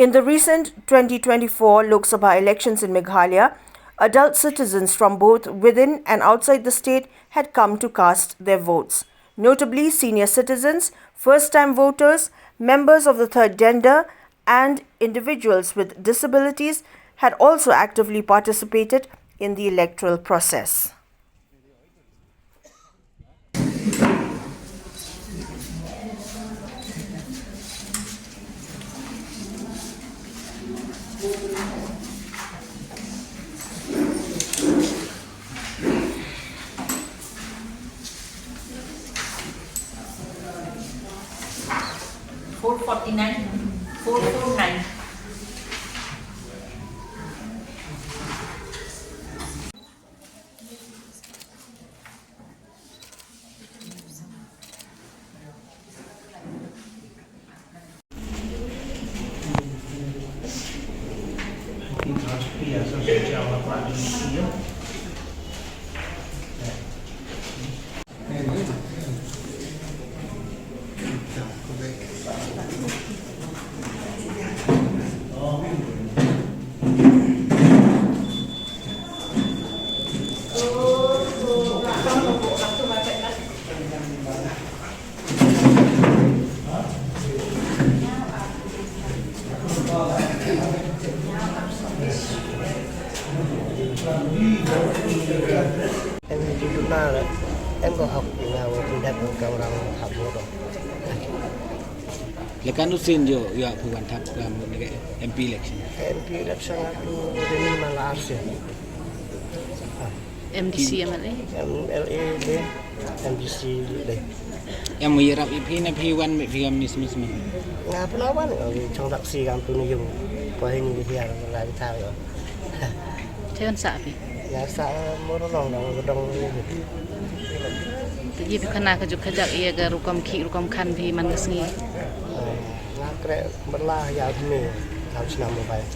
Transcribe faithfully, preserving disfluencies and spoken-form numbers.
In the recent twenty twenty-four Lok Sabha elections in Meghalaya, adult citizens from both within and outside the state had come to cast their votes. Notably, senior citizens, first-time voters, members of the third gender, and individuals with disabilities had also actively participated in the electoral process. Four forty-nine, four four nine. Em di duna le, em ko hok di nga wo di dat ko orang hap wo do. Lekan usin jo ya pu wan thap kam ne M P election. M P election aku di ni malah arsi. M D C, M L A? M L A de, M D C de. Em wi rap i phi na phi wan mi phi am mis mis mi. Nga pernah wan, oh, chong taksi kan tu ni yung. Pahing di hiar la kita yo. Te kan sa phi? Nga sa moro dong dong dong ni. Te ji phi khana ka juk ka jak ïa ka rukom khih rukom khan phi man ka sngi. Nga kre berla ya me. Tam sna mobile.